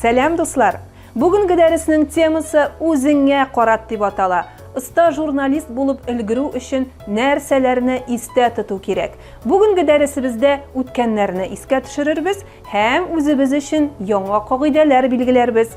Сәлам, дуслар! Бүгенге дәреснең темасы Үзеңә карат дип атала. Оста журналист булып өлгерү өчен нәрсәләрне истә тоту кирәк? Бүгенге дәресебездә үткәннәрне искә төшерербез һәм үзебез өчен яңа кагыйдәләр билгеләрбез.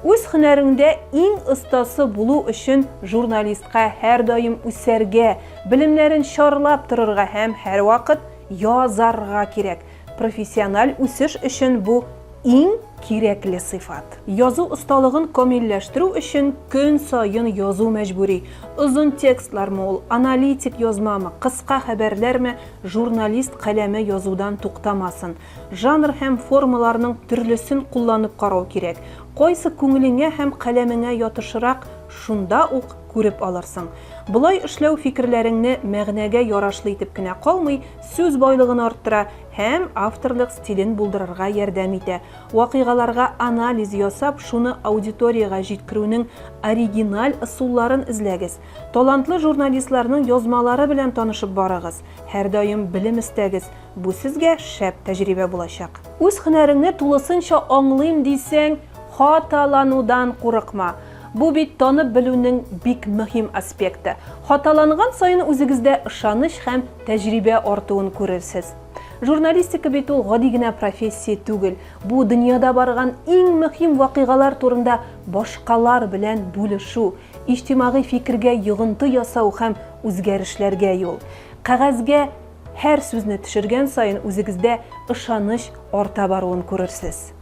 Үз һөнәреңдә иң остасы булу өчен журналистка һәрдаим үсәргә, белемнәрен чарлап торырга һәм һәрвакыт язарга кирәк. Профессиональ үсеш өчен бу иң кирәкле сыйфат. Язу осталыгын камилләштерү өчен көн саен язу мәҗбүри. Озын текстлармы ул, аналитик язмамы, кыска хәбәрләрме, журналист каләме язудан туктамасын. Жанр һәм формаларның төрлесен кулланып карау кирәк. Кайсы күңелеңә һәм каләмеңә ятышрак, шунда ук күреп алырсың. Болай эшләү фикерләреңне мәгънәгә ярашлы итеп кенә калмый, сүз байлыгын арттыра һәм авторлык стилен булдырырга ярдәм итә. Вакыйгаларга анализ ясап, шуны аудиториягә җиткерүнең оригиналь ысулларын эзләгез. Талантлы журналистларның язмалары белән танышып барыгыз. Һәрдаим белем өстәгез, бу сезгә шәп тәҗрибә булачак. Үз һөнәреңне тулысынча аңлыйм дисәң, хаталанудан курыкма. Бу бит танып белүнең бик мөһим аспекты. Хаталанган саен үзегездә ышаныч һәм тәҗрибә артуын күрерсез. Журналистика бит ул гади генә профессия түгел. Бу дөньяда барган иң мөһим вакыйгалар турында башкалар белән бүлешү, иҗтимагый фикергә йогынты ясау һәм үзгәрешләргә юл. Кәгазьгә һәр сүзне төшергән саен үзегездә ышаныч арта баруын күрерсез.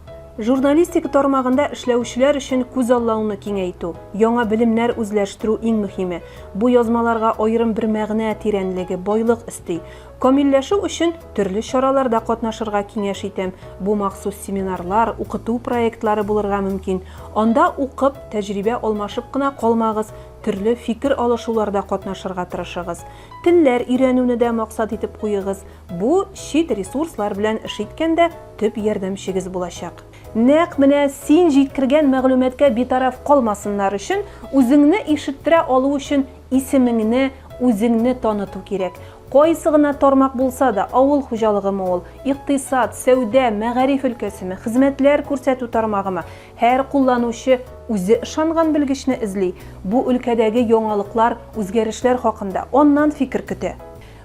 Журналистика тармагында эшләүчеләр өчен күзаллауны киңәйтү, яңа белемнәр үзләштерү иң мөһиме. Бу язмаларга аерым бер мәгънә тирәнлеге, байлык өсти. Камилләшү өчен төрле чараларда катнашырга киңәш итәм. Бу махсус семинарлар, укыту проектлары булырга мөмкин. Анда укып, тәҗрибә алмашып кына калмагыз, төрле фикер алышуларда катнашырга тырышыгыз. Телләр өйрәнүне дә максат итеп куегыз. Бу чит ресурслар белән эш иткәндә төп ярдәмчегез булачак. Нәкъ менә син җиткергән мәгълүматка битараф калмасыннар өчен, үзеңне ишеттерә алу өчен исемеңне, үзеңне таныту кирәк. Кайсы гына тармак булса да, авыл хуҗалыгымы ул, икътисад, сәүдә, мәгариф өлкәсеме, хезмәтләр күрсәтү тармагымы, һәр кулланучы үзе ышанган белгечне эзли, бу өлкәдәге яңалыклар, үзгәрешләр хакында аннан фикер көтә.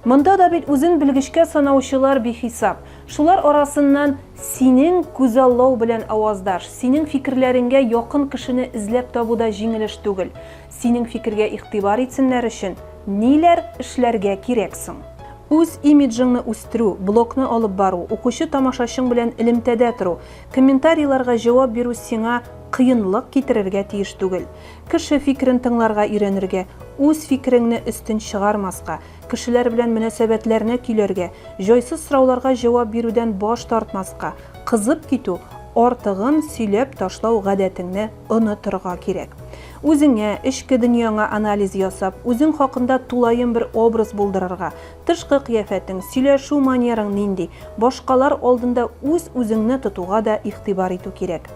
Монда да бит үзен белгечкә санаучылар бихисап. Шулар арасыннан синең күзаллау белән аваздаш, синең фикерләреңгә якын кешене эзләп табу да җиңел эш түгел. Синең фикергә игътибар итсеннәр өчен ниләр эшләргә кирәк соң? Үз имиджыңны үстерү, блогны алып бару, укучы-тамашачың белән элемтәдә тору, комментарийларга җавап бирү сиңа кыенлык китерергә тиеш түгел. Кеше фикерен тыңларга өйрәнергә, үз фикереңне өстен чыгармаска, кешеләр белән мөнәсәбәтләрне көйләргә, җайсыз сорауларга җавап бирүдән баш тартмаска, кызып китү, артыгын сөйләп ташлау гадәтеңне онытырга кирәк. Үзеңә, эчке дөньяңа анализ ясап, үзең хакында тулаем бер образ булдырырга, тышкы кыяфәтең, сөйләшү манераң нинди, башкалар алдында үз-үзеңне тотуга да игътибар итү кирәк.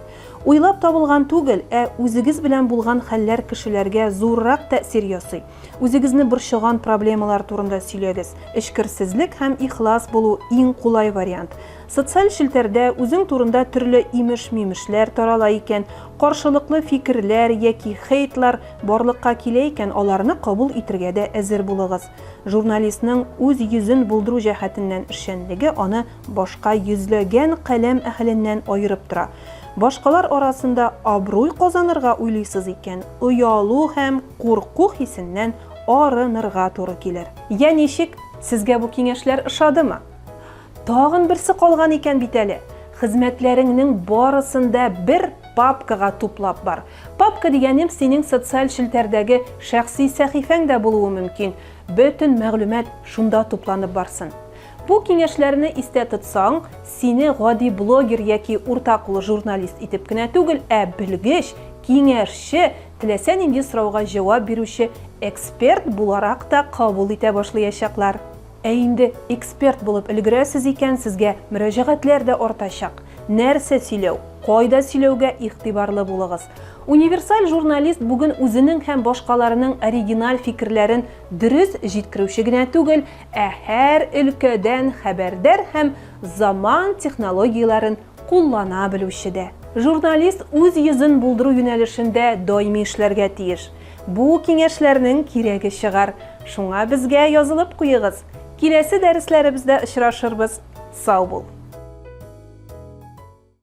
Уйлап табылган түгел, ә үзегез белән булган хәлләр кешеләргә зуррак тәэсир ясый. Үзегезне борчыган проблемалар турында сөйләгез. Эчкерсезлек һәм ихлас булу иң кулай вариант. Социаль челтәрдә үзең турында төрле имеш-мимешләр тарала икән, каршылыклы фикерләр яки хейтлар барлыкка килә икән, аларны кабул итергә дә әзер булыгыз. Журналистның үз йөзен булдыру җәһәтеннән эшчәнлеге аны башка йөзләгән каләм әһеленнән аерып тора. Башкалар арасында абруй казанырга уйлыйсыз икән, оялу һәм курку хисеннән арынырга туры килер. Я ничек, сезгә бу киңәшләр ошадымы? Тагын берсе калган икән бит әле. Хезмәтләреңнең барысын да бер папкага туплап бар. Папка дигәнем синең социаль челтәрдәге шәхси сәхифәң дә булуы мөмкин. Бөтен мәгълүмат шунда тупланып барсын. Бу киңәшләрне истә тотсаң, сине гади блогер яки уртакулы журналист итеп кенә түгел, ә белгеч, киңәшче, теләсә нинди сорауга җавап бирүче эксперт буларак та кабул итә башлыячаклар. Ә инде эксперт булып өлгерәсез икән, сезгә мөрәҗәгатьләр дә артачак. Нәрсә сөйләү, кайда сөйләүгә игътибарлы булыгыз. Универсаль журналист бүген үзенең һәм башкаларының оригиналь фикерләрен дөрес җиткерүче генә түгел, ә һәр өлкәдән хәбәрдар һәм заман технологияләрен куллана белүче дә. Журналист үз йөзен булдыру юнәлешендә даими эшләргә тиеш. Бу киңәшләрнең кирәге чыгар. Шуңа безгә язылып куегыз. Киләсе дәресләребездә очрашырбыз. Сау бул!